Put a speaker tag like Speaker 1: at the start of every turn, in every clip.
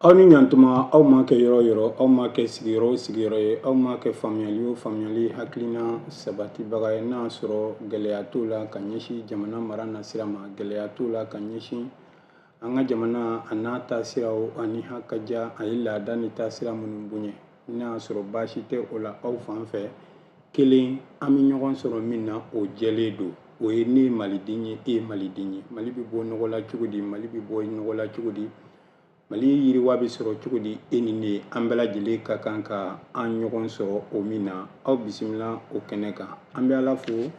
Speaker 1: Aw ni ɲantuma, aw ma kɛ yɔrɔ yɔrɔ, aw ma kɛ sigiyɔrɔ o sigiyɔrɔ ye, aw ma kɛ faamuyali o faamuyali hakilina sabatibaga ye, n'a sɔrɔ gɛlɛya t'o la ka ɲɛsin jamana mara nasira ma, gɛlɛya t'o la ka ɲɛsin an ka jamana a n'a taasiraw ani hakaja a ye laada ni taasira minnu bonya, n'a sɔrɔ baasi tɛ o la aw fan fɛ. Kelen, an bɛ ɲɔgɔn sɔrɔ min na, o jɛlen don, o ye ne ye maliden ye, e ye maliden ye. Mali bɛ bɔ nɔgɔ la cogo di? Mali bɛ bɔ nɔgɔ la cogo di? Mali yiriwa bɛ sɔrɔ cogo di? E ni ne, an bɛɛ lajɛlen ka kan ka an ɲɔgɔn sɔrɔ o min na. Aw bisimila o kɛnɛ kan. An bɛ Ala fo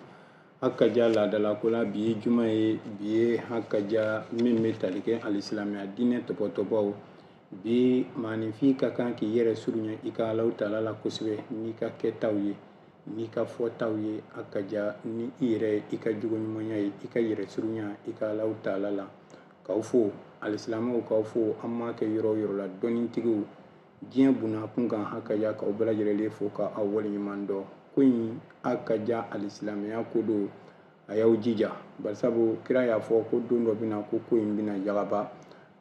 Speaker 1: hakaja laadalako la. Bi ye juma ye, bi ye hakaja min bɛ tali kɛ alisilamɛya diinɛ tɔpɔtɔbaw. Bi maaninfin ka kan k'i yɛrɛ surunya i ka Alahu taala la kosɛbɛ n'i ka kɛtaw ye, n'i ka fɔtaw ye, hakaja ni i yɛrɛ i ka jogoɲumanya ye, i ka yɛrɛ surunya i ka Alahu taala la. K'aw fo alisilamɛw, k'aw fo an m'a kɛ yɔrɔ o yɔrɔ la, dɔnnitigiw diɲɛ bunna kun kan, hakaja k'aw bɛɛ lajɛlen fo ka aw waleɲuman dɔn. Ko in hakaja alisilamɛya ko don, a y'aw jija, barisabu kira y'a fɔ ko don dɔ bɛna ko ko in bɛna yagaba,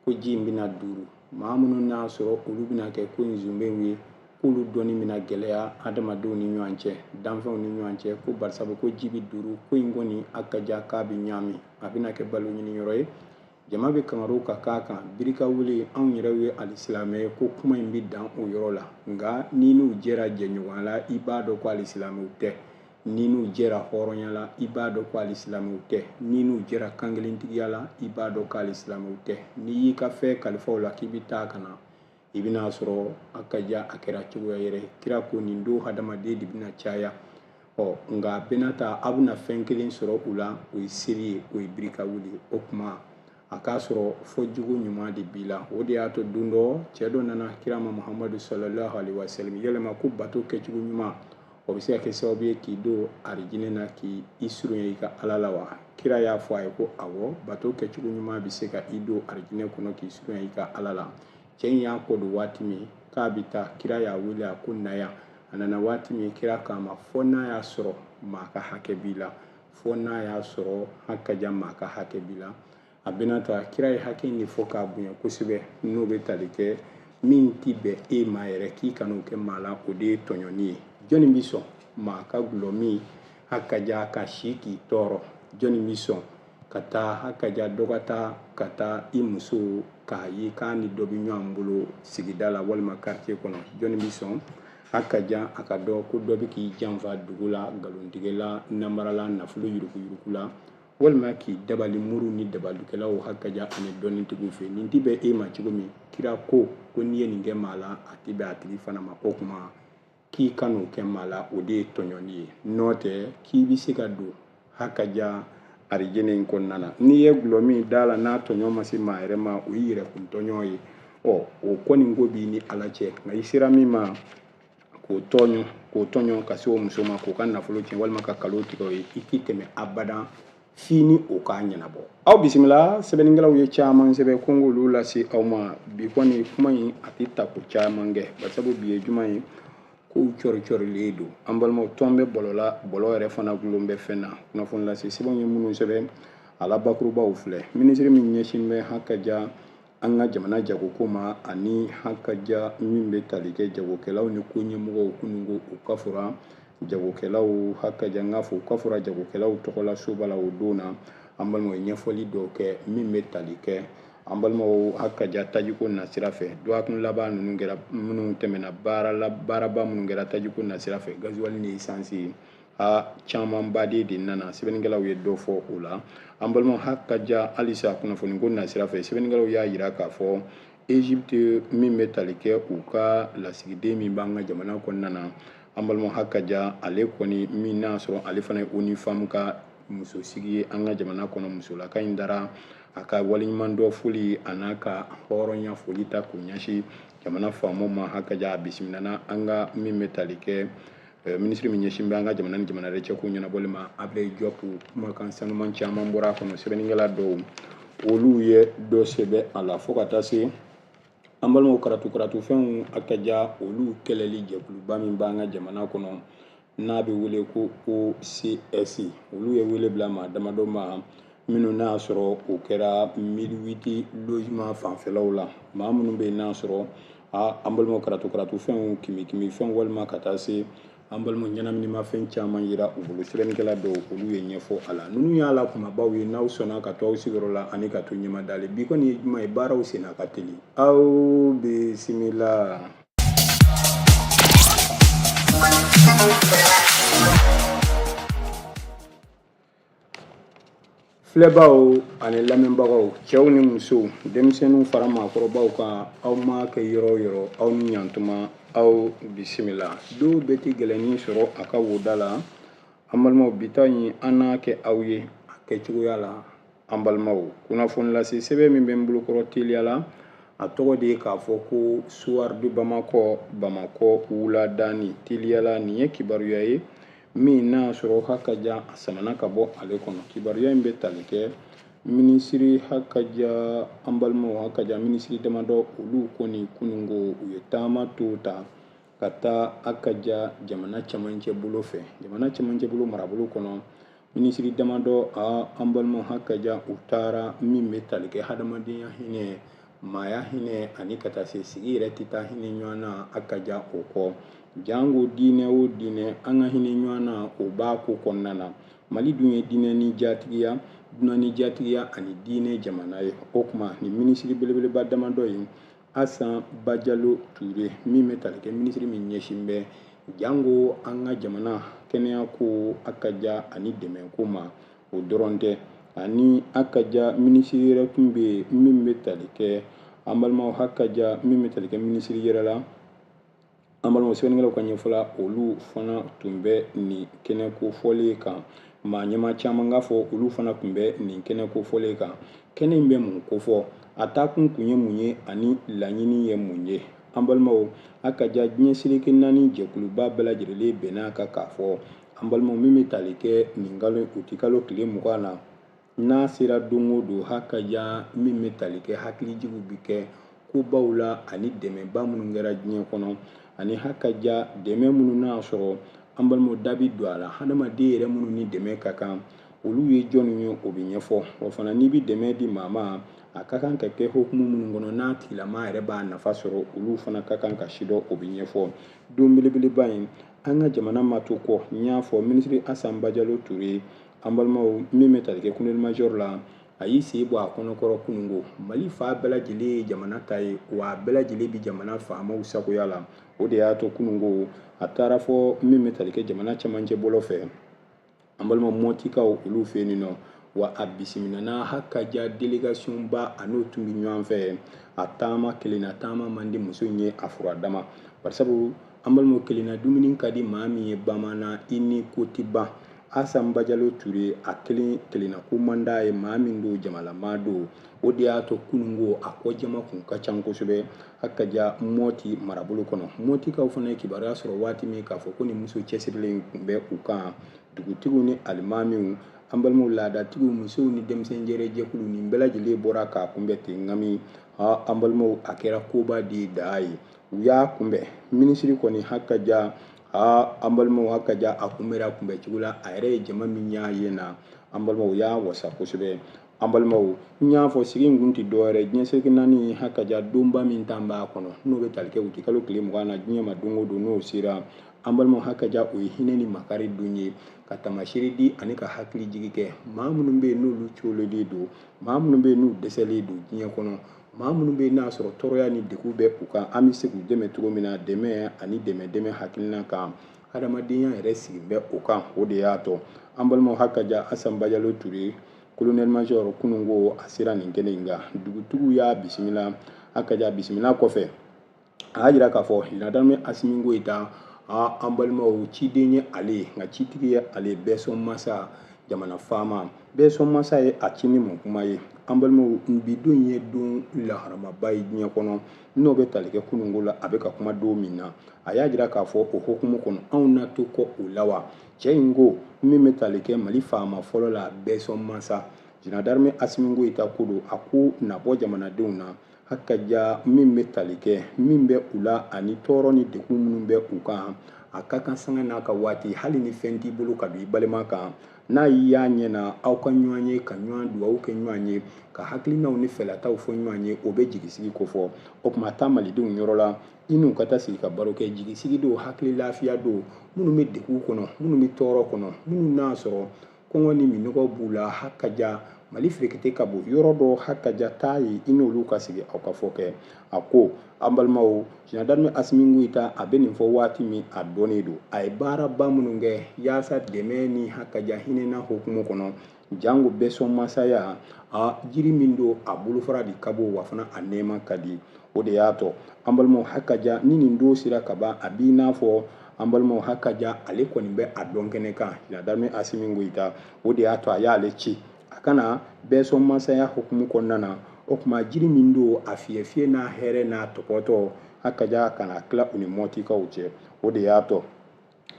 Speaker 1: ko ji in bɛna duuru. Maa minnu n'a sɔrɔ olu bɛna kɛ ko in zunbenw ye, k'olu dɔnni bɛna gɛlɛya adamadenw ni ɲɔgɔn cɛ, danfɛnw ni ɲɔgɔn cɛ, ko barisabu ko ji bɛ duuru. Ko in kɔni hakaja k'a bɛ ɲaami, a bɛna kɛ balo ɲini yɔrɔ ye, jama bɛ kangariw ka k'a kan, birika wuli. Anw yɛrɛ ye alisilamɛ ye, ko kuma in bɛ dan o yɔrɔ la. Nka n'i n'u jɛra jɛɲɔgɔnya la, i b'a dɔn ko alisilamɛw tɛ. N'i n'u jɛra hɔrɔnya la, i b'a dɔn ko alisilamɛw tɛ. N'i n'u jɛra kankelentigiya la, i b'a dɔn ko alisilamɛw tɛ. N'i y'i ka fɛn kalifa u la k'i bɛ taa ka na, i bɛna sɔrɔ hakaja a kɛra cogoya yɛrɛ. Kira ko nin don hadamaden de bɛna caya. Ɔ nka a bɛna ta, aw bɛna fɛn kelen sɔrɔ u la, o ye seli ye, o ye birika wuli ye. O tuma a k'a sɔrɔ fɔ jugu ɲuman de b'i la. O de y'a to don dɔ cɛ dɔ nana kira ma Muhamadu sallallahu alaihi wasallam, yɛlɛma ko bato kɛcogo ɲuman, o bɛ se ka kɛ sababu ye k'i don arijinɛ na, k'i surunya i ka Ala la wa? Kira y'a fɔ a ye ko awɔ, bato kɛcogo ɲuman bɛ se ka i don arijinɛ kɔnɔ, k'i surunya i ka Ala la. Cɛ in y'a kɔ don waati min k'a bɛ taa, kira y'a wele, a ko na yan. A nana waati min, kira k'a ma fɔ n'a y'a sɔrɔ maa ka hakɛ b'i la, fɔ n'a y'a sɔrɔ hakaja maa ka hakɛ b'i la. A bɛna ta, kira ye hakɛ in de fɔ k'a bonya kosɛbɛ, n'o bɛ tali kɛ min ti bɛn e ma yɛrɛ k'i kan'o kɛ maa la, o de ye tɔɲɔni ye. Jɔnni bɛ sɔn maa ka gulɔ min hakaja ka si k'i tɔɔrɔ? Jɔnni bɛ sɔn ka taa hakaja dɔ ka taa ka taa i muso k'a ye k'a ni dɔ bɛ ɲɔgɔn bolo sigida la walima quartier kɔnɔ? Jɔnni bɛ sɔn hakaja a ka dɔn ko dɔ bɛ k'i janfa dugu la, nkalontigɛla, namarala, nafolo yuruguyurugu la, walima k'i dabali muru ni dabalikɛlaw hakaja ani dɔnnitigiw fɛ? Nin ti bɛn e ma cogo min, kira ko ko n'i ye nin kɛ maa la, a ti bɛn a tigi fana ma. O tuma k'i kan'o kɛ maa la, o de ye tɔɲɔni ye. N'o tɛ k'i bɛ se ka don hakaja arijinɛ in kɔnɔna na, n'i ye gulɔ min da la n'a tɔɲɔ ma se maa yɛrɛ ma, o y'i yɛrɛkun tɔɲɔ ye. Ɔ o kɔni ko b'i ni Ala cɛ. Nka i sera min ma k'o tɔɲɔ, k'o tɔɲɔ ka se o muso ma, k'o ka nafolo tiɲɛ walima ka kalo tigɛ o ye, i t'i tɛmɛ abadan f'i ni o k'a ɲɛnabɔ. Aw bisimila. Sɛbɛnnikɛlaw ye caman sɛbɛn ko n k'olu lase aw ma. Bi kɔni kuma in a tɛ ta ko caman kɛ, barisabu bi ye juma ye, kow cɔri cɔrilen don. An balimaw, tɔn bɛ bɔlɔ la, bɔlɔ yɛrɛ fana gulon bɛ fɛn na. Kunnafoni lase sɛbɛnw ye minnu sɛbɛn, a la bakurubaw filɛ. Minisiri min ɲɛsin bɛ hakaja an ka jamana jagoko ma ani hakaja min bɛ tali kɛ jagokɛlaw ni ko ɲɛmɔgɔw kununko, u ka fura jagokɛlaw hakaja, n k'a fɔ u ka fura jagokɛlaw tɔgɔla soba la o don na. An balimaw ye ɲɛfɔli dɔw kɛ min bɛ tali kɛ an balimaw hakaja tajiko nasira fɛ. Dɔgɔkun laban ninnu kɛra minnu tɛmɛna, baaraba minnu kɛra tajiko nasira fɛ, gazuwali ni esansi, a camanba de nana. Sɛbɛnnikɛlaw ye dɔ fɔ o la. An balimaw hakaja halisa kunnafoniko nasira fɛ, sɛbɛnnikɛlaw y'a jira k'a fɔ Egypte min bɛ tali kɛ u ka lasigiden min b'an ka jamana kɔnɔna na, an balimaw hakaja ale kɔni min n'a sɔrɔ ale fana ye ONU Femmes ka musosigi ye an ka jamana kɔnɔ, musolaka in dara a ka waleɲumandɔn foli a n'a ka hɔrɔnya foli ta k'o ɲɛsin jamana faamaw ma. Hakaja a bisimilana an ka min bɛ tali kɛ minisiri min ɲɛsin bɛ an ka jamana ni jamana wɛrɛ cɛ ko ɲɛnabɔli ma, Ablaye Diop, kumakan sanuman caman bɔra a kɔnɔ. Sɛbɛnnikɛla dɔw olu ye dɔ sɛbɛn a la, fo ka taa se an balimaw karatu karatu fɛnw hakaja olu kɛlɛli jɛkuluba min b'an ka jamana kɔnɔ n'a bɛ wele ko OCS, olu ye wele bila maa damadɔ ma Minnu n'a y'a sɔrɔ o kɛra 1008 logement fanfɛlaw la, maa minnu bɛ yen n'a sɔrɔ an balimaw karatu karatu fɛnw, kimi kimi fɛnw, walima ka taa se an balimaw ɲɛnaminimafɛn caman yira u bolo. Sɛbɛnnikɛla dɔw, olu ye ɲɛfɔ a la. Ninnu y'a la kumabaw ye. N'aw sɔnna ka to aw sigiyɔrɔ la ani ka to ɲɛmadalen, bi kɔni ye juma ye, baaraw senna ka teli. Aw bisimila. Filɛbaw ani lamɛnbagaw, cɛw ni musow, denmisɛnninw fara maakɔrɔbaw kan, aw maa kɛ yɔrɔ o yɔrɔ, aw ni ɲantuma, aw bisimila. Don bɛɛ tɛ gɛlɛnnin sɔrɔ a ka woda la. An balimaw, bi ta in an n'a kɛ aw ye a kɛcogoya la. An balimaw, kunnafoni lase sɛbɛn min bɛ n bolokɔrɔ teliya la, a tɔgɔ de ye k'a fɔ ko Soir de Bamakɔ, Bamakɔ wuladani. Teliya la, nin ye kibaruya ye min n'a sɔrɔ hakaja a samana ka bɔ ale kɔnɔ. Kibaruya in bɛ tali kɛ minisiri hakaja, an balimaw, hakaja minisiri damadɔ, olu kɔni kununko u ye taama to ta ka taa hakaja jamana camancɛ bolo fɛ, jamana camancɛ bolo marabolo kɔnɔ. Minisiri damadɔ, an balimaw, hakaja u taara min bɛ tali kɛ hadamadenya hinɛ, maaya hinɛ, ani ka taa se sigi yɛrɛ tɛ taa hinɛ ɲɔgɔn na hakaja o kɔ. Jango diinɛ o diinɛ, an ka hinɛ ɲɔgɔn na, o b'a ko kɔnɔna na. Mali dun ye diinɛ ni jatigiya, dunan ni jatigiya ani diinɛ jamana ye. O tuma nin minisiri belebeleba damadɔ ye, Asan Bajalo Ture, min bɛ tali kɛ minisiri min ɲɛsin bɛ jango an ka jamana kɛnɛya ko hakaja ani dɛmɛ ko ma, o dɔrɔn tɛ, ani hakaja minisiri yɛrɛ tun bɛ yen min bɛ tali kɛ, an balimaw, hakaja min bɛ tali kɛ minisiri yɛrɛ la. An balimaw, sɛbɛnnikɛlaw ka ɲɛfɔ la, olu fana tun bɛ nin kɛnɛ kofɔlen kan. Maa ɲɛmaa caman k'a fɔ olu fana tun bɛ nin kɛnɛ kofɔlen kan. Kɛnɛ in bɛ mun kofɔ? A taakun kun ye mun ye ani laɲini ye mun ye? An balimaw, hakaja diɲɛ seleke naani jɛkuluba bɛɛ lajɛlen bɛn'a kan k'a fɔ, an balimaw, min bɛ tali kɛ nin kalo utikalo tile 20 na, n'a sera don o don, hakaja min bɛ tali kɛ hakilijigiw bɛ kɛ kobaw la ani dɛmɛba minnu kɛra diɲɛ kɔnɔ, ani hakaja dɛmɛ minnu n'a sɔrɔ, an balimaw, da bɛ don a la, hadamaden yɛrɛ minnu ni dɛmɛ ka kan, olu ye jɔnni ye, o bɛ ɲɛfɔ. Wa fana n'i bɛ dɛmɛ di maa ma, a ka kan ka kɛ hukumu minnu kɔnɔ n'a tigilamaa yɛrɛ b'a nafa sɔrɔ, olu fana ka kan ka sidɔn, o bɛ ɲɛfɔ. Don belebeleba in, an ka jamana ma to kɔ. N y'a fɔ minisiri Asan Bajalo Ture, an balimaw, min bɛ tali kɛ colonel major la, a y'i sen bɔ a kɔnɔkɔrɔ kununko. Mali fan bɛɛ lajɛlen ye jamana ta ye, wa a bɛɛ lajɛlen bɛ jamana faamaw sagoya la. O de y'a to kununko a taara fɔ min bɛ tali kɛ jamana camancɛ bolo fɛ, an balima Mɔtikaw, olu fɛ yen nɔ. Wa a bisimilana hakaja délégation ba, a n'o tun bɛ ɲɔgɔn fɛ. A taama kelenna taama man di muso in ye a fura dama, barisabu an balimaw, kelenna dumuni ka di maa min ye bamanan, i ni ko tɛ ban. Asan Bajalo Ture, a kelen kelenna ko man d'a ye. Maa min don, jamalamaa don. O de y'a to kununko a kɔ jama kun ka ca kosɛbɛ hakaja Mɔti marabolo kɔnɔ. Mɔtikaw fana ye kibaruya sɔrɔ waati min k'a fɔ ko nin muso cɛsirilen kun bɛ u kan, dugutigiw ni alimamiw, an balimaw, laadatigiw, musow ni denmisɛn jɛrɛ jɛkulu, nin bɛɛ lajɛlen bɔra k'a kunbɛn ten ŋami. An balimaw, a kɛra koba de ye daa ye, u y'a kunbɛn. Minisiri kɔni hakaja, an balimaw, hakaja a kunbɛra kunbɛn cogo la, a yɛrɛ ye jama min y'a ye na, an balimaw, y'a wasa kosɛbɛ. An balimaw, n y'a fɔ sigi in kun tɛ dɔwɛrɛ, diɲɛ seleke naani hakaja donba min tan b'a kɔnɔ, n'o bɛ tali kɛ utikalo tile 20 na diɲɛ ma don o don, n'o sera, an balimaw, hakaja o ye hinɛ ni makari don ye, ka taamasere di ani ka hakili jigi kɛ maa minnu bɛ yen n'olu coololen don, maa minnu bɛ yen n'u dɛsɛlen don diɲɛ kɔnɔ, maa minnu bɛ yen n'a sɔrɔ tɔɔrɔya ni degun bɛ u kan, an bɛ se k'u dɛmɛ cogo min na, dɛmɛ ani dɛmɛ dɛmɛ hakilina kan, hadamadenya yɛrɛ sigi bɛ o kan. O de y'a to, an balimaw, hakaja Asan Bajalo Ture, colonel major, kununko a sera nin kɛnɛ in kan. Dugutigiw y'a bisimila. Hakaja bisimila kɔfɛ, a y'a jira k'a fɔ général Asimi Goyita, an balimaw, ciden ye ale ye, nka citigi ye ale, bɛɛ sɔn masa, jamana faama bɛɛ sɔn masa ye a ci ni mun kuma ye. An balimaw, bi don ye don laharamaba ye diɲɛ kɔnɔ, n'o bɛ tali kɛ kununko la, a bɛ ka kuma don min na, a y'a jira k'a fɔ o hukumu kɔnɔ, anw na to kɔ o la wa. Cɛ in ko min bɛ tali kɛ Mali faama fɔlɔ la, bɛɛ sɔn masa, général d'armée Asimi Goyita ko don, a ko nabɔ jamanadenw na hakaja min bɛ tali kɛ min bɛ u la ani tɔɔrɔ ni degun minnu bɛ u kan, A ka kan sanga n'a ka waati, hali ni fɛn t'i bolo ka don i balima kan, n'a y'i y'a ɲɛ na, aw ka ɲɔgɔn ye, ka ɲɔgɔn dugawu kɛ ɲɔgɔn ye, ka hakilinaw ni fɛlataw fɔ ɲɔgɔn ye, o bɛ jigisigi kofɔ. O tuma taa malidenw yɔrɔ la, i n'u ka taa sigi ka baro kɛ. Jigisigi don, hakili lafiya don. Minnu bɛ degun kɔnɔ, minnu bɛ tɔɔrɔ kɔnɔ, minnu n'a sɔrɔ kɔngɔ ni minnɔgɔ b'u la, hakaja Mali ferekete ka bon yɔrɔ dɔ, hakaja taa ye, i n'olu ka sigi, aw ka fɔ kɛ. A ko an balimaw, général d'armée Asimi Goyita, a bɛ nin fɔ waati min, a dɔnnen don a ye baaraba minnu kɛ yaasa dɛmɛ ni hakaja hinɛna hukumu kɔnɔ, jango bɛsɔn masaya. A jiri min don, a bolofara de ka bon, wa fana a nɛɛma ka di. O de y'a tɔ an balimaw, hakaja ni nin don sera ka ban, a b'i n'a fɔ an balimaw, hakaja ale kɔni bɛ a dɔn kɛnɛ kan, général d'armée Asimi Goyita. O de y'a to a y'ale ci a kana bɛsɔn masaya hukumu kɔnɔna na. O tuma jiri min don, a fiyɛ fiyɛ n'a hɛrɛ n'a tɔpɔtɔ, hakaja kana tila u ni mɔtikaw cɛ. O de y'a tɔ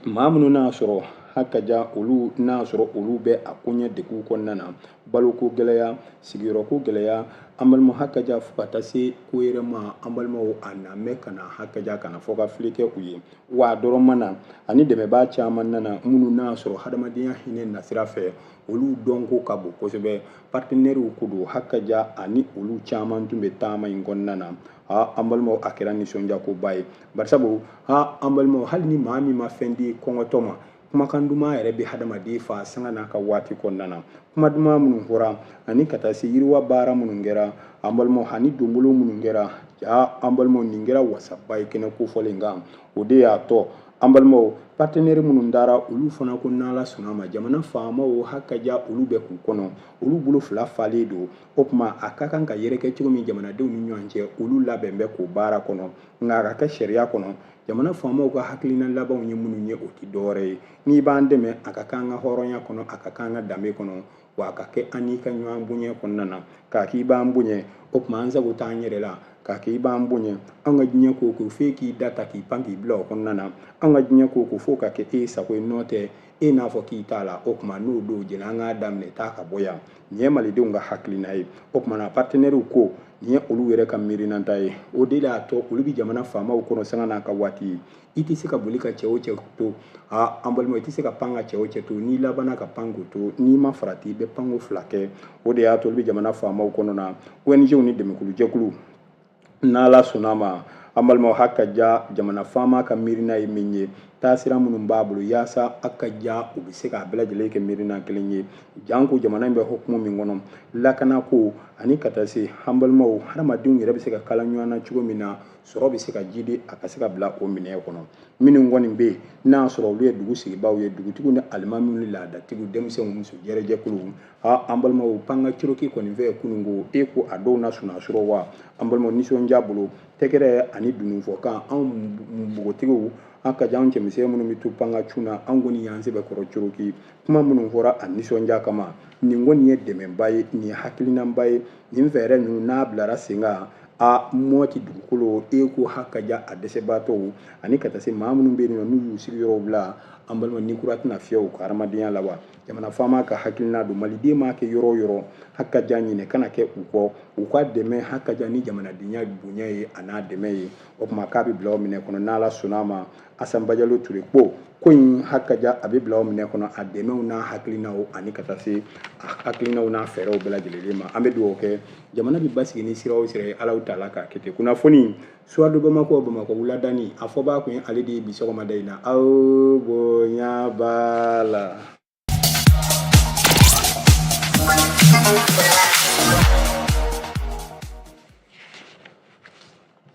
Speaker 1: maa minnu n'a sɔrɔ hakaja olu n'a sɔrɔ olu bɛ a koɲɛ degun kɔnɔna na, baloko gɛlɛya, sigiyɔrɔko gɛlɛya, an balimaw, hakaja fo ka taa se ko yɛrɛ ma, an balimaw, a na mɛn ka na hakaja ka na fɔ ka fili kɛ u ye. Wa a dɔrɔn ma na, ani dɛmɛbaa caman nana, minnu n'a sɔrɔ hadamadenya hinɛ nasira fɛ, olu dɔnko ka bon kosɛbɛ, partenaires ko don, hakaja ani olu caman tun bɛ taama in kɔnɔna na. Ha, an balimaw, a kɛra nisɔndiyakoba ye, barisabu ha, an balimaw, hali ni maa min ma fɛn di kɔngɔtɔ ma, kumakan duman yɛrɛ bɛ hadamaden fa sanga n'a ka waati kɔnɔna na. Kuma duman minnu fɔra ani ka taa se yiriwa baara minnu kɛra, an balimaw, ani donbolo minnu kɛra, ja, an balimaw, nin kɛra wasaba ye kɛnɛ kofɔlen kan. O de y'a tɔ an balimaw, partenaire minnu dara, olu fana ko n'Ala sɔnna ma, jamana faamaw, hakaja olu bɛ k'u kɔnɔ, olu bolo fila falen don. O tuma a ka kan ka yɛrɛkɛ cogo min jamanadenw ni ɲɔgɔn cɛ, olu labɛn bɛ k'o baara kɔnɔ, nka a ka kɛ sariya kɔnɔ. Jamana faamaw ka hakilina labanw ye minnu ye, o tɛ dɔwɛrɛ ye: n'i b'an dɛmɛ, a ka k'an ka hɔrɔnya kɔnɔ, a ka k'an ka danbe kɔnɔ, wa a ka kɛ an n'i ka ɲɔgɔn bonya kɔnɔna na. K'a k'i b'an bonya, o tuma an sago t'an yɛrɛ la. K'a k'i b'an bonya, an ka diɲɛ ko ko f'e k'i da ta k'i pan k'i bila o kɔnɔna na. An ka diɲɛ ko ko f'o ka kɛ e sago ye, n'o tɛ e n'a fɔ k'i t'a la. O tuma n'o don jɛnɛ, an k'a daminɛ taa ka bɔ yan. Nin ye malidenw ka hakilina ye. O tuma na partenaires ko nin ye olu yɛrɛ ka miirinanta ye. O de y'a to olu bɛ jamana faamaw kɔnɔ sanga n'a ka waati ye. I tɛ se ka boli ka cɛ o cɛ to, aa, an balimaw, i tɛ se ka pan ka cɛ o cɛ to. N'i labanna ka pan k'o to, n'i ma farati, i bɛ panko fila kɛ. O de y'a to olu bɛ jamana faamaw kɔnɔ na, ONG ni dɛmɛkulujɛkulu. N'Ala sɔnna ma, an balimaw, haka ja jamana faama ka miirina ye min ye, taasira minnu b'a bolo yaasa a ka ja u bɛ se k'a bɛɛ lajɛlen kɛ miirina kelen ye, janko jamana in bɛ hukumu min kɔnɔ, lakanako ani ka taa se an balimaw, hadamadenw yɛrɛ bɛ se ka kala ɲɔgɔn na cogo min na, sɔrɔ bɛ se ka jidi a ka se ka bila o minɛn kɔnɔ. Minnu kɔni bɛ yen n'a y'a sɔrɔ olu ye dugu sigibaaw ye, dugutigiw ni alimamiw ni laadatigiw, denmisɛnw, muso jɛrɛjɛkuluw, ha, an balimaw, panga coroki kɔni fɛ kununko, e ko a dɔw na sunaa sɔrɔ wa. An balimaw, nisɔndiya bolo, tɛgɛrɛ ani dununfɔkan, anw npogotigiw, an ka jan cɛmisɛn minnu bɛ to panga cun na, an kɔni y'an sɛbɛkɔrɔ coroki. Kuma minnu fɔra a nisɔndiya kama, nin kɔni ye dɛmɛba ye, nin ye hakilinaba ye. Nin fɛɛrɛ ninnu n'a bilara sen kan, a Mɔti dugukolo, e ko hakaja a dɛsɛbaatɔw ani ka taa se maa minnu bɛ yen nɔ n'u y'u sigiyɔrɔw bila, an balima, ni kura tɛna fiyɛ u ka hadamadenya la wa. Jamana faama ka hakilina don, maliden m'a kɛ yɔrɔ o yɔrɔ, hakaja ɲinɛ kana kɛ u kɔ, u ka dɛmɛ hakaja ni jamanadenya bonya ye a n'a dɛmɛ ye. O tuma k'a bɛ bila o minɛ kɔnɔ, n'Ala sɔnna a ma. Asan Bajalo Ture ko in hakaja a bɛ bila o minɛ kɔnɔ, a dɛmɛw n'a hakilinaw ani ka taa se a hakilinaw n'a fɛɛrɛw bɛɛ lajɛlen ma. An bɛ dugawu kɛ, jamana bɛ basigi ni sira o sira ye, Alahu taala k'a kɛ ten. Kunnafoni Soir de Bamako, Bamakɔ wuladani, a fɔbaa kun ye ale de ye bi sɔgɔmada in na. Aw bonya b'a la.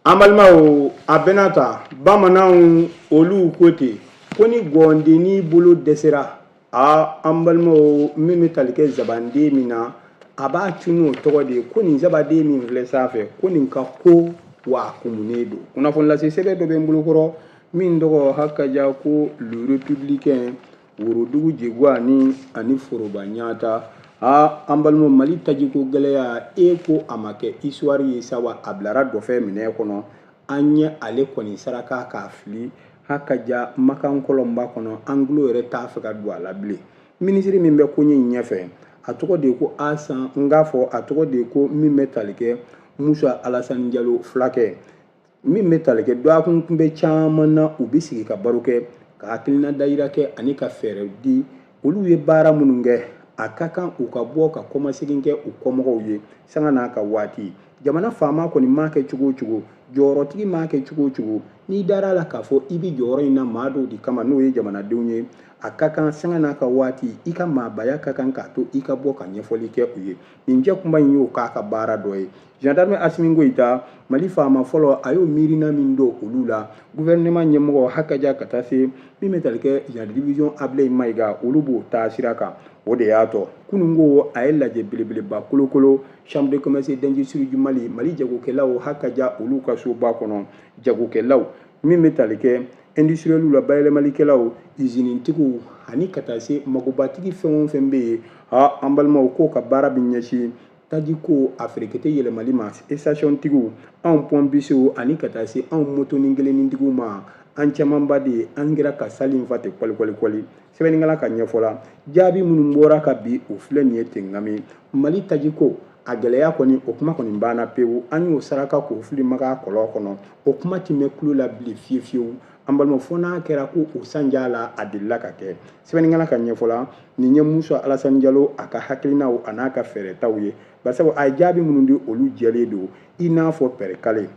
Speaker 1: An balimaw, a bɛna ta bamananw olu ko ten ko ni gɔndennin bolo dɛsɛra, a an balimaw, min bɛ tali kɛ zabanden min na, a b'a cun n'o tɔgɔ de ye ko nin zabaden min filɛ sanfɛ, ko nin ka ko wa a kumunen don. Kunnafoni lase sɛbɛn dɔ bɛ n bolokɔrɔ min tɔgɔ hakaja ko Le Républicain, Worodugu Jegwa ani foroba ɲata. A an balimaw, Mali tajiko gɛlɛya, e ko a ma kɛ histoire ye sa wa, a bilara dɔfɛ minɛ kɔnɔ. An ye ale kɔni saraka k'a fili hakaja makan kɔlɔnba kɔnɔ, an tulo yɛrɛ t'a fɛ ka don a la bilen. Minisiri min bɛ koɲɛ in ɲɛfɛ, a tɔgɔ de ye ko Asan, n k'a fɔ a tɔgɔ de ye ko min bɛ tali kɛ Musa Alasani Jalo fulakɛ, min bɛ tali kɛ dɔgɔkun kunbɛ caman na, u bɛ sigi ka baro kɛ. ka hakilina dayira kɛ ani ka fɛɛrɛ di. Olu ye baara minnu kɛ, a ka kan u ka bɔ ka kɔmasegin kɛ u kɔmɔgɔw ye sanga n'a ka waati. Jamana faama kɔni m'a kɛ cogo o cogo, jɔyɔrɔtigi m'a kɛ cogo o cogo, n'i dara a la k'a fɔ i bɛ jɔyɔrɔ in na maa dɔw de kama, n'o ye jamanadenw ye, a ka kan sanga n'a ka waati, i ka maabaya ka kan k'a to i ka bɔ ka ɲɛfɔli kɛ u ye. Nin jɛkunba in y'o k'a ka baara dɔ ye. Gendarme Assimi Goïta, Mali faama fɔlɔ, a y'o miirina min don olu la, gouvernement ɲɛmɔgɔ hakaja ka taa se min bɛ tali kɛ général de division Ablaye Maïga, olu b'o taa sira kan. O de y'a tɔ kunun ko a ye lajɛ belebeleba kolokolo Chambre de commerce et d'industrie du Mali, Mali jagokɛlaw hakaja olu ka soba kɔnɔ. Jagokɛlaw min bɛ tali kɛ industriels la, bayɛlɛmalikɛlaw, usinitigiw ani ka taa se magobatigi fɛn o fɛn bɛ yen, ha, an balimaw, k'o ka baara bɛ ɲɛsin tajiko a ferekete yɛlɛmali ma, station tigiw, anw pɔnpisiw ani ka taa se anw motonin kelennintigiw ma. An camanba de ye an kɛra ka sali in fa ten kɔli kɔli kɔli. Sɛbɛnnikɛla ka ɲɛfɔ la, jaabi minnu bɔra ka bi, o filɛ nin ye ten. Ngami Mali tajiko a gɛlɛya kɔni, o kuma kɔni banna pewu. An y'o saraka k'o fili maga kɔlɔn kɔnɔ, o kuma ti mɛn kulo la bilen fiyewu fiyewu. An balima, fo n'a kɛra ko o sanja la, a delila ka kɛ. Sɛbɛnnikɛla ka ɲɛfɔ la, nin ye Musa Alasani Jalo a ka hakilinaw a n'a ka fɛɛrɛtaw ye, barisabu a ye jaabi minnu di, olu jɛlen don i n'a fɔ pɛrɛkale.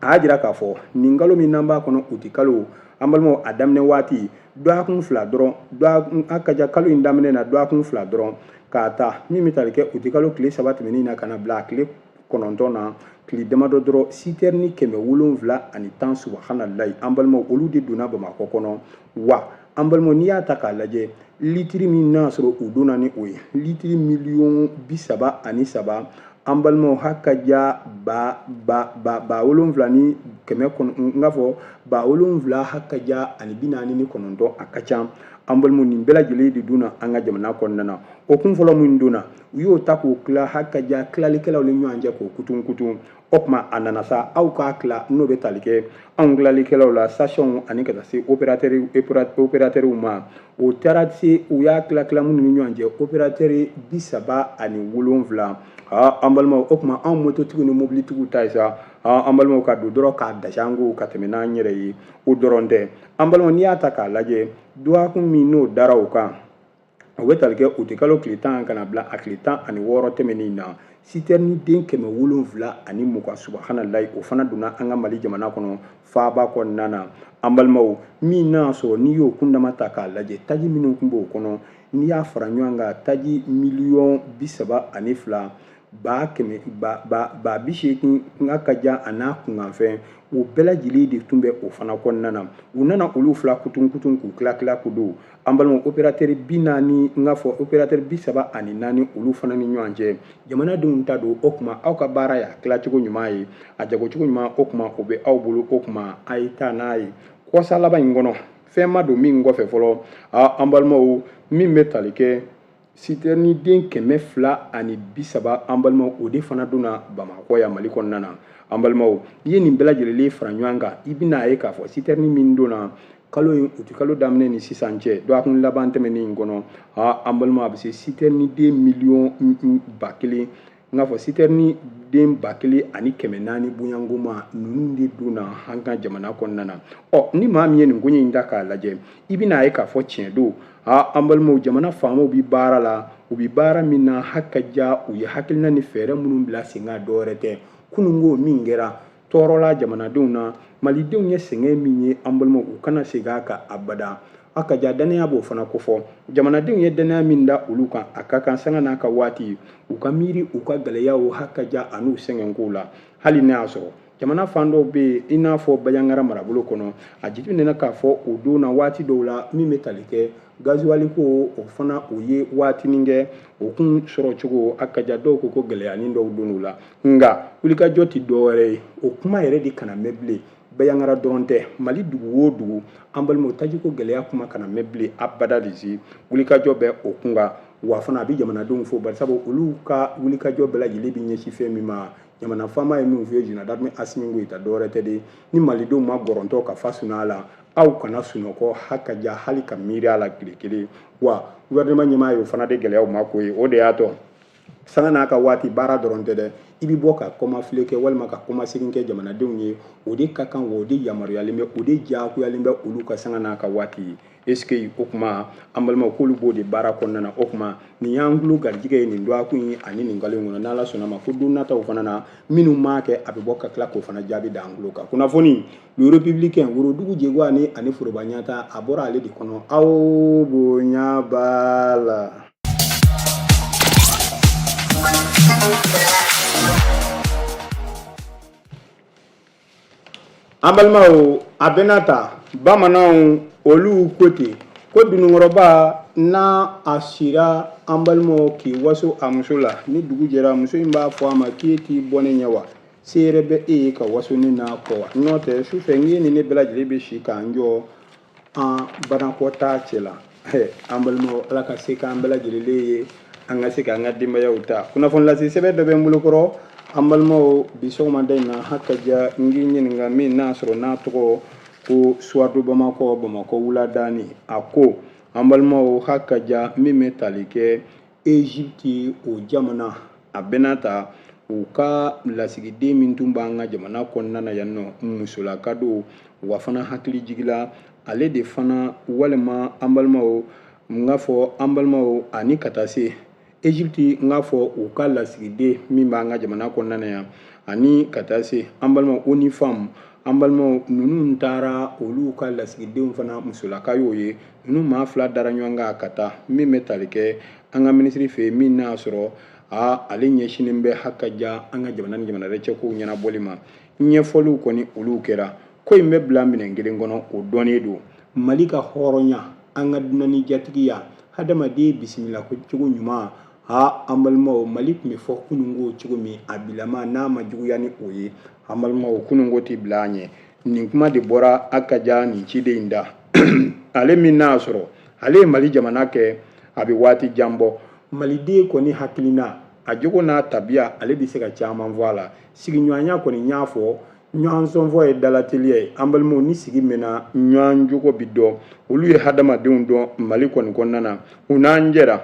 Speaker 1: A y'a jira k'a fɔ nin kalo min n'an b'a kɔnɔ, uti kalo, an balimaw, a daminɛ waati dɔgɔkun 2 dɔrɔn, a ka ca kalo in daminɛ na dɔgɔkun 2 dɔrɔn, k'a ta min bɛ tali kɛ uti kalo tile 3 tɛmɛnen na ka na bila a tile 9 na, tile damadɔ dɔrɔn, citerne 710, subahanallahi, an balimaw, olu de donna Bamakɔ kɔnɔ. Wa an balimaw, n'i y'a ta k'a lajɛ, litiri min n'a sɔrɔ u donna ni o ye, litiri miliyɔn 33, an balimaw, hakaja ba ba ba ba wolonfila ni kɛmɛ kɔnɔ, n k'a fɔ ba wolonfila hakaja ani 49, a ka ca. An balimaw, nin bɛɛ lajɛlen de donna an ka jamana kɔnɔna na. O kun fɔlɔ min donna, u y'o ta k'o tila hakaja tilalikɛlaw ni ɲɔgɔn cɛ k'o kutun kutun. O tuma a nana sa, aw k'a tila, n'o bɛ tali kɛ anw tilalikɛlaw la, station ani ka taa se opérateur ma. O taara se, u y'a tila tila minnu ni ɲɔgɔn cɛ, opérateur 37. An balimaw, o tuma anw mototigiw ni mobilitigiw ta ye sa, an balimaw, ka don dɔrɔn k'a dasi an ko ka tɛmɛ n'an yɛrɛ ye. O dɔrɔn tɛ, an balimaw, n'i y'a ta k'a lajɛ, dɔgɔkun min n'o dara o kan, o bɛ tali kɛ uti kalo tile 10 ka na bila a tile 16 tɛmɛnen na, citerne den 720, subahanallahi, o fana donna an ka Mali jamana kɔnɔ faaba kɔnɔna na. An balimaw, min n'a sɔrɔ n'i y'o kundama ta k'a lajɛ, taji minnu tun b'o kɔnɔ, n'i y'a fara ɲɔgɔn kan, taji miliyɔn 32 ba kɛmɛ ba ba ba 80 n ka ja a n'a kunkanfɛn, o bɛɛ lajɛlen de tun bɛ o fana kɔnɔna na. U nana olu fila kutun kutun k'u tila tila k'u don, an balimaw, opérateur 40, n k'a fɔ opérateur 34, olu fana ni ɲɔgɔn cɛ. Jamanadenw ta don, o tuma aw ka baara y'a tilacogo ɲuman ye, a jagocogo ɲuman, o tuma o bɛ aw bolo. O tuma a ye taa n'a ye kɔsa laban in kɔnɔ, fɛn ma don min kɔfɛ fɔlɔ. An balimaw, min bɛ tali kɛ citerne den 230, an balimaw, o de fana donna Bamakɔ yan Mali kɔnɔna na. An balimaw, n'i ye nin bɛɛ lajɛlen fara ɲɔgɔn kan, i bɛna ye k'a fɔ citerne min donna kalo in, uti kalo daminɛ ni sisan cɛ, dɔgɔkun laban tɛmɛnen in kɔnɔ, an balima, a bɛ se citerne den miliyɔn 1000, n k'a fɔ citerne den 1400 bonyangoma, ninnu de donna an ka jamana kɔnɔna na. Ɔ, ni maa min ye nin koɲɛ in ta k'a lajɛ, i bɛna ye k'a fɔ tiɲɛ don. An balimaw, jamana faamaw bɛ baara la, u bɛ baara min na hakaja, u ye hakilina ni fɛɛrɛ minnu bila sen kan, dɔwɛrɛ tɛ. Kununko min kɛra tɔɔrɔla jamanadenw na, malidenw ye sɛgɛn min ye, an balimaw, u kana segin a kan abada. A ka ja danaya b'o fana kofɔ. Jamanadenw ye danaya min da olu kan, a ka kan sanga n'a ka waati u ka miiri u ka gɛlɛyaw hakaja an'u sɛgɛnkow la. Hali n'a y'a sɔrɔ jamana fan dɔw bɛ yen, i n'a fɔ Bandiagara marabolo kɔnɔ, a jateminɛna k'a fɔ o don na waati dɔw la, min bɛ tali kɛ gazuwali ko, o fana o ye waatinin kɛ, o kun sɔrɔ cogo a ka ja, dɔw ko ko gɛlɛyanin dɔw donn'u la. Nka wulikajɔ tɛ dɔwɛrɛ ye, o kuma yɛrɛ de kana mɛn bilen. Bandiagara dɔrɔn tɛ, Mali dugu o dugu, an balimaw, tajiko gɛlɛya kuma kana mɛn bilen abada de si. Wulikajɔ bɛ o kun kan, wa fana a bɛ jamanadenw fo, barisabu olu ka wulikajɔ bɛɛ lajɛlen bɛ ɲɛsin fɛn min ma, jamana faama ye min f'i ye, général d'armée Assimi Goïta, dɔwɛrɛ tɛ de. Ni malidenw ma gɔrɔntɔ ka fa sunaa la, aw kana sunɔgɔ hakaja hali ka miiri a la tile kelen. Wa gouvernement ɲɛmaa y'o fana de gɛlɛyaw ma ko ye, o de y'a to Sanga n'a ka waati baara dɔrɔn tɛ dɛ, i bɛ bɔ ka kɔmafile kɛ walima ka kɔmasegin kɛ jamanadenw ye, o de ka kan, wa o de yamaruyalen bɛ, o de diyagoyalen bɛ olu ka sanga n'a ka waati ye. Est ce que o tuma an balimaw k'olu b'o de baara kɔnɔna na? O tuma nin y'an tulo garijɛgɛ ye nin dɔgɔkun in ani nin kalo in kɔnɔ. N'Ala sɔnna ma, ko don nataw fana na, minnu m'a kɛ, a bɛ bɔ ka tila k'o fana jaabi d'an tulo kan. Kunnafoni Le Républicain, worodugu jɛgwa ni ani foroba ɲata, a bɔra ale de kɔnɔ. Aw bonya b'a la. An balimaw, a bɛna ta bamananw olu ko ten ko dununkɔrɔba n'a a sira, an balimaw, k'i waso a muso la, ni dugu jɛra, muso in b'a fɔ a ma k'e t'i bɔ ne ɲɛ wa? Se yɛrɛ bɛ e ye ka waso ne n'a kɔ wa? N'o tɛ, su fɛ n k'e ni ne bɛɛ lajɛlen bɛ si k'an jɔ an banakɔtaa cɛ la. An balimaw, Ala ka se k'an bɛɛ lajɛlen ye, an ka se k'an ka denbayaw ta. Kunnafoni lase sɛbɛn dɔ bɛ n bolokɔrɔ, an balimaw, bi sɔgɔmada in na. Hakaja, n k'i ɲininka min n'a sɔrɔ n'a tɔgɔ ko Soir de Bamakɔ, Bamakɔ wuladani. A ko an balimaw, hakaja, min bɛ tali kɛ Egypte, o jamana, a bɛna ta u ka lasigiden min tun b'an ka jamana kɔnɔna na yan nɔ, musolaka don, wa fana hakili jigila ale de fana, walima an balimaw, n k'a fɔ an balimaw, ani ka taa se Egypte, n k'a fɔ u ka lasigiden min b'an ka jamana kɔnɔna na yan, ani ka taa se an balimaw ONU Femmes, an balimaw, ninnu taara olu ka lasigidenw fana, musolaka y'o ye. Ninnu maa fila dara ɲɔgɔn kan ka taa min bɛ tali kɛ an ka minisiri fɛ yen, min n'a sɔrɔ ale ɲɛsinnen bɛ hakaja an ka jamana ni jamana wɛrɛ cɛ kow ɲɛnabɔli ma. Ɲɛfɔliw kɔni olu kɛra. Ko in bɛ bila minɛn kelen kɔnɔ, o dɔnnen don. Mali ka hɔrɔnya, an ka dunanni jatigiya, hadamaden bisimila ko cogo ɲuman, ha, an balimaw, Mali tun bɛ fɔ kununko cogo min, a bilama n'a ma juguya ni o ye, an balimaw, kununko tɛ bila an ɲɛ. Nin kuma de bɔra hakaja nin ciden in da, ale min n'a sɔrɔ ale ye Mali jamana kɛ a bɛ waati jan bɔ. Maliden kɔni hakilina, a jogo n'a tabiya, ale bɛ se ka caman fɔ a la. Sigiɲɔgɔnya kɔni, n y'a fɔ, ɲɔgɔn sɔnfɔ ye dalateliya ye. An balimaw, ni sigi mɛnna, ɲɔgɔn jogo bi dɔn. Olu ye hadamadenw dɔn Mali kɔni kɔnɔna na. U n'an jɛra,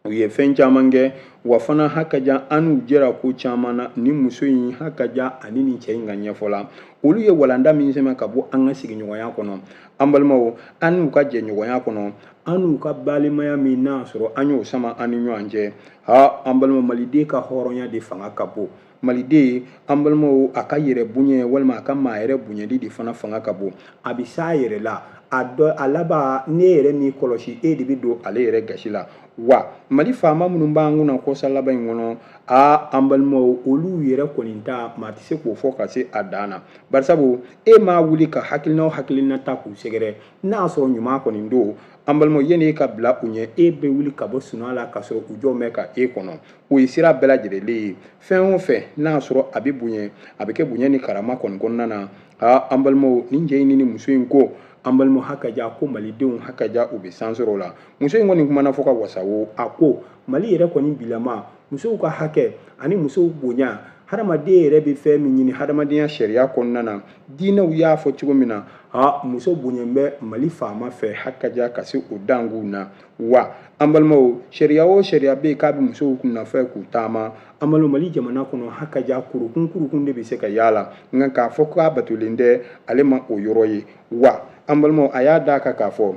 Speaker 1: u ye fɛn caman kɛ, wa fana hakaja an n'u jɛra ko caman na. Ni muso in hakaja ani nin cɛ in ka ɲɛfɔ la, olu ye walanda min sɛmɛ ka bɔ an ka sigiɲɔgɔnya kɔnɔ, an balimaw, an n'u ka jɛɲɔgɔnya kɔnɔ, an n'u ka balimaya min n'a sɔrɔ an y'o sama an ni ɲɔgɔn cɛ. Ha, an balimaw, maliden ka hɔrɔnya de fanga ka bon. Maliden, an balimaw, a ka yɛrɛ bonya walima a ka maa yɛrɛ bonyali de fana fanga ka bon. A bɛ s'a yɛrɛ la, a dɔ a laban, n'e yɛrɛ m'i kɔlɔsi, e de bɛ don ale yɛrɛ gasi la. Wa Mali faama minnu b'an kunna kɔsa laban in kɔnɔ, aa, an balimaw, olu yɛrɛ kɔni ta, maa tɛ se k'o fɔ ka se a dan na. Barisabu e m'a wuli ka hakilina o hakilina ta k'u sɛgɛrɛ, n'a y'a sɔrɔ ɲuman kɔni don, an balimaw, yanni e ka bila u ɲɛ, e bɛ wuli ka bɔ sunɔgɔ la ka sɔrɔ u jɔ bɛ ka e kɔnɔ. O ye sira bɛɛ lajɛlen ye. Fɛn o fɛn n'a y'a sɔrɔ a bɛ bonya, a bɛ kɛ bonya ni karama kɔni kɔnɔna na. Aa, an balimaw, nin cɛ in ni muso in ko, an balimaw, hakaja ko malidenw, hakaja u bɛ san sɔrɔ o la. Muso in kɔni kumana fo ka wasa wo. A ko Mali yɛrɛ kɔni bilama, musow ka hakɛ ani musow bonya, hadamaden yɛrɛ bɛ fɛn min ɲini hadamadenya sariya kɔnɔna na, diinɛw y'a fɔ cogo min na, ha, muso bonya bɛ Mali faama fɛ hakaja ka se o danguw na. Wa an balimaw, sariya o sariya bɛ yen k'a bɛ musow nɔfɛ k'u taama, an balimaw, Mali jamana kɔnɔ, hakaja kurukun kurukun de bɛ se ka y'a la, nka k'a fɔ k'a batolen tɛ, ale ma o yɔrɔ ye. Wa an balimaw, a y'a d'a kan k'a fɔ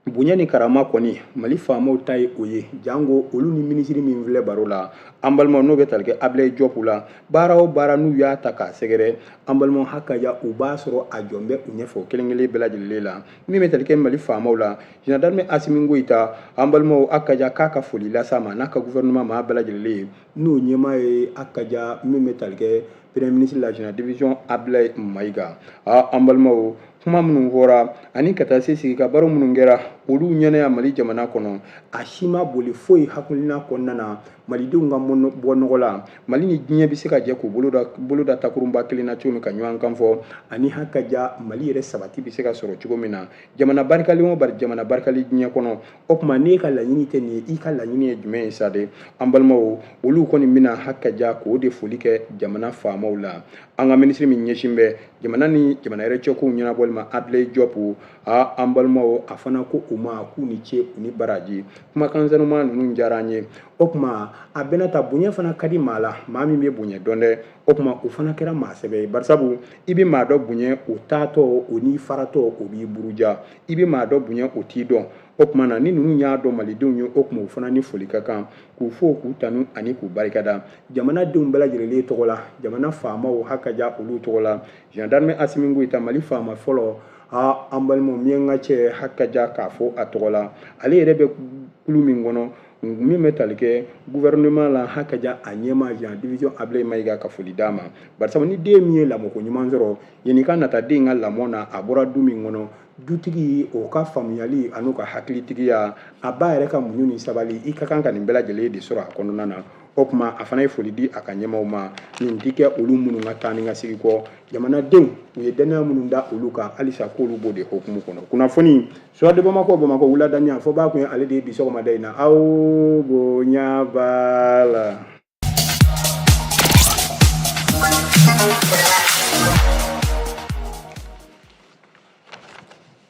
Speaker 1: bonya ni karama kɔni, Mali faamaw ta ye o ye, janko olu ni minisiri min filɛ baro la, an balimaw, n'o bɛ tali kɛ Abilaye Jɔpu la. Baara o baara n'u y'a ta k'a sɛgɛrɛ, an balimaw, hakaja u b'a sɔrɔ a jɔn bɛ u ɲɛfɛ o kelen kelen bɛɛ lajɛlen la. Min bɛ tali kɛ Mali faamaw la, général d'armée Asimi Goyita, an balimaw, hakaja k'a ka foli las'a ma n'a ka gouvernement maa bɛɛ lajɛlen ye, n'o ɲɛmaa ye hakaja min bɛ tali kɛ premier ministre la, général division Abilaye Mayiga. An balimaw, kuma minnu fɔra ani ka taa se sigi ka baro minnu kɛra olu ɲɛna Mali jamana kɔnɔ, a si ma boli foyi hakilina kɔnɔna na malidenw ka bɔ nɔgɔ la. Mali ni diɲɛ bɛ se ka jɛ k'u bolo da takurunba kelen na cogo min ka ɲɔgɔn kan fɔ, ani hakaja Mali yɛrɛ sabati bɛ se ka sɔrɔ cogo min na, jamana barikalen o bari jamana barikalen diɲɛ kɔnɔ. O tuma n'e ka laɲini tɛ nin ye, i ka laɲini ye jumɛn ye sa de? An balimaw, olu kɔni bɛna hakaja k'o de foli kɛ jamana faamaw la. An ka minisiri min ɲɛsin bɛ jamana ni jamana yɛrɛ cɛkow ɲɛnabɔli ma, Abilaye Jɔpu, an balimaw, a fana ko o ma k'u ni ce u ni baraji. Kumakan sanuman ninnu diyara an ye. O tuma a bɛna ta bonya fana ka di maa la, maa min bɛ bonya dɔn dɛ. O tuma o fana kɛra maa sɛbɛ ye, barisabu i bɛ maa dɔ bonya o taatɔ, o n'i faratɔ, o b'i buruja. I bɛ maa dɔ bonya o t'i dɔn. O tuma na ni ninnu y'a dɔn malidenw ye, o tuma o fana ni foli ka kan, k'u fo, k'u tanu ani k'u barikada jamanadenw bɛɛ lajɛlen tɔgɔ la, jamana faamaw hakaja olu tɔgɔ la. Gendarme Asimi Goyita, Mali faama fɔlɔ, ha an balimaw, miyanka cɛ hakaja k'a fɔ a tɔgɔ la, ale yɛrɛ bɛ kulu min kɔnɔ min bɛ tali kɛ gouvernement la, hakaja a ɲɛmaa général division Ablaye Mayiga, ka foli d'a ma, barisabu ni den min ye lamɔko ɲuman sɔrɔ, yanni ka nata den ka lamɔ na, a bɔra du min kɔnɔ, dutigi o ka faamuyali an'u ka hakilitigiya, a ba yɛrɛ ka muɲu ni sabali, i ka kan ka nin bɛɛ lajɛlen de sɔrɔ a kɔnɔna na. O tuma a fana ye foli di a ka ɲɛmaaw ma. Nin ti kɛ olu minnu ka taa ni ka sigi kɔ, jamanadenw u ye dannaya minnu da olu kan, halisa k'olu b'o de hukumu kɔnɔ. Kunnafoni Soir de Bamako, Bamakɔ wuladani fɔbaa kun ye ale de ye bi sɔgɔmada in na. Aw bonya b'a la.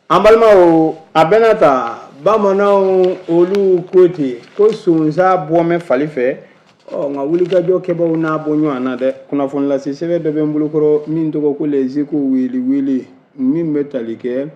Speaker 1: An balimaw, a bɛna ta bamananw olu ko ten ko sonsan bɔ mɛ fali fɛ. Ɔ nka wulikajɔ kɛbaw n'a bɔ ɲɔgɔn na dɛ. Kunnafoni lase sɛbɛn dɔ bɛ n bolokɔrɔ min tɔgɔ ko Les Échos wele wele, min bɛ tali kɛ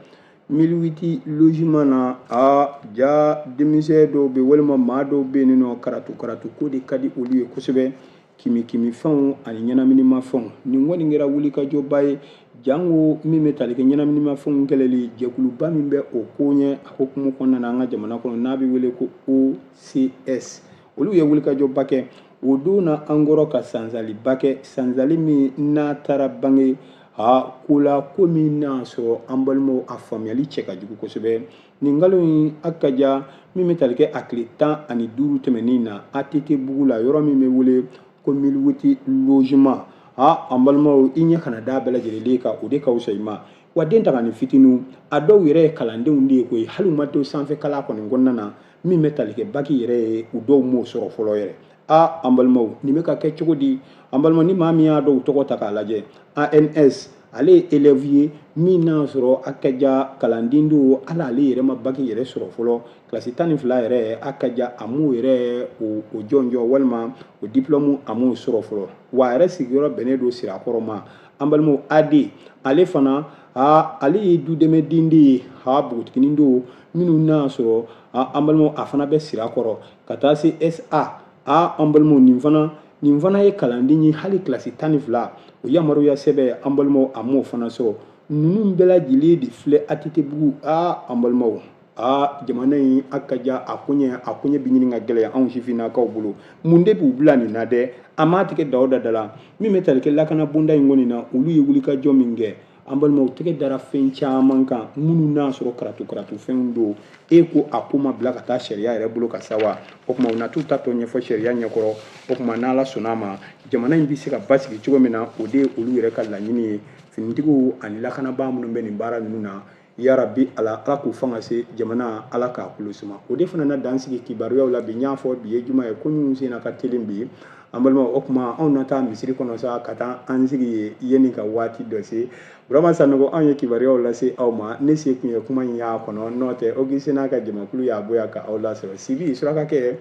Speaker 1: 1008 logement na. A ja denmisɛn dɔw bɛ walima maa dɔw bɛ yen nɔ, karatu karatu ko de ka di olu ye kosɛbɛ, kimi kimi fɛnw ani ɲɛnaminimafɛnw. Nin kɔni kɛra wulikajɔba ye, janko min bɛ tali kɛ ɲɛnaminimafɛnw kɛlɛli jɛkuluba min bɛ o ko ɲɛ a hukumu kɔnɔna na an ka jamana kɔnɔ, n'a bɛ wele ko OCS, olu ye wulikajɔba kɛ o don na an kɔrɔ, ka sansaliba kɛ, sansali min n'a taara bange a ko la, ko min n'a sɔrɔ an balimaw a faamuyali cɛ ka jugu kosɛbɛ. Nin kalo in a ka ja min bɛ tali kɛ a tile 15 tɛmɛnen na, ATT bugu la, yɔrɔ min bɛ wele ko 1008 logement. A an balimaw, i ɲɛ kana da bɛɛ lajɛlen kan, o de ka fisa i ma. Wa den ta ni fitininw, a dɔw yɛrɛ ye kalandenw de ye koyi, hali u ma to sanfɛ kalan kɔni kɔnɔna na, min bɛ tali kɛ baki yɛrɛ ye, u dɔw m'o sɔrɔ fɔlɔ yɛrɛ. A an balimaw, nin bɛ ka kɛ cogo di? An balimaw, ni maa min y'a dɔw tɔgɔ ta k'a lajɛ, ANS, ale ye élève ye min n'a sɔrɔ a ka ja kalanden don, hali ale yɛrɛ ma baki yɛrɛ sɔrɔ fɔlɔ, kilasi 12 yɛrɛ a ka ja a m'o yɛrɛ o jɔnjɔn walima o diplôme a m'o sɔrɔ fɔlɔ. Wa a yɛrɛ sigiyɔrɔ bɛnnen don Sirakɔrɔ ma. An balimaw, AD, ale fana aa ale ye dudɛmɛden de ye, ha npogotiginin don minnu n'a sɔrɔ an balimaw a fana bɛ Sirakɔrɔ, ka taa se SA. A an balimaw, nin fana ye kalanden ye, hali kilasi 12 o yamaruya sɛbɛn, an balimaw, a m'o fana sɔrɔ. Ninnu bɛɛ lajɛlen de filɛ ATT bugu. A an balimaw, a jamana in a ka ja a koɲɛ bɛ ɲini ka gɛlɛya anw sifinnakaw bolo. Mun de b'u bila nin na dɛ? A m'a tigɛ da o da da la min bɛ tali kɛ lakana bonda in kɔni na, olu ye wulikajɔ min kɛ, an balimaw, tɛgɛ dara fɛn caman kan minnu n'a sɔrɔ karatu karatu fɛnw don. E ko a ko ma bila ka taa sariya yɛrɛ bolo ka sa wa? O tuma u na t'u ta tɔ ɲɛfɔ sariya ɲɛkɔrɔ. O tuma n'ala sɔnna a ma, jamana in bɛ se ka basigi cogo min na, o de ye olu yɛrɛ ka laɲini ye, finitigiw ani lakanabaa minnu bɛ nin baara ninnu na. Yarabi ala, ala k'u fanga se jamana, ala k'a kulo suma. O de fana na dan sigi kibaruyaw la bi. N y'a fɔ bi ye juma ye, ko minnu sen na ka teli bi, an balimaw. O tuma anw na taa misiri kɔnɔ sa, ka taa an sigi yen yanni ka waati dɔ se. Burama Sanogo, anw ye kibaruyaw lase aw ma. Ne se kun ye kuma in y'a kɔnɔ, n'o tɛ Augustin n'a ka jamakulu y'a bonya ka aw lasɔrɔ. Sibi surakakɛ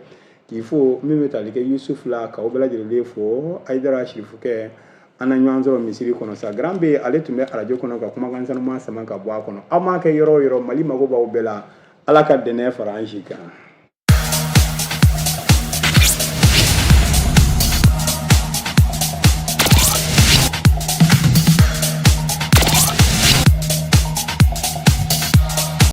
Speaker 1: k'i fo, min bɛ tali kɛ Yusuf la, k'aw bɛɛ lajɛlen fo. Ayidara Sirifukɛ, an na ɲɔgɔn sɔrɔ misiri kɔnɔ sa. Grand B, ale tun bɛ arajo kɔnɔ ka kumakan sanuman sama ka bɔ a kɔnɔ. Aw m'a kɛ yɔrɔ o yɔrɔ, Mali mago b'aw bɛɛ la. Ala ka dɛnɛ fara an si kan.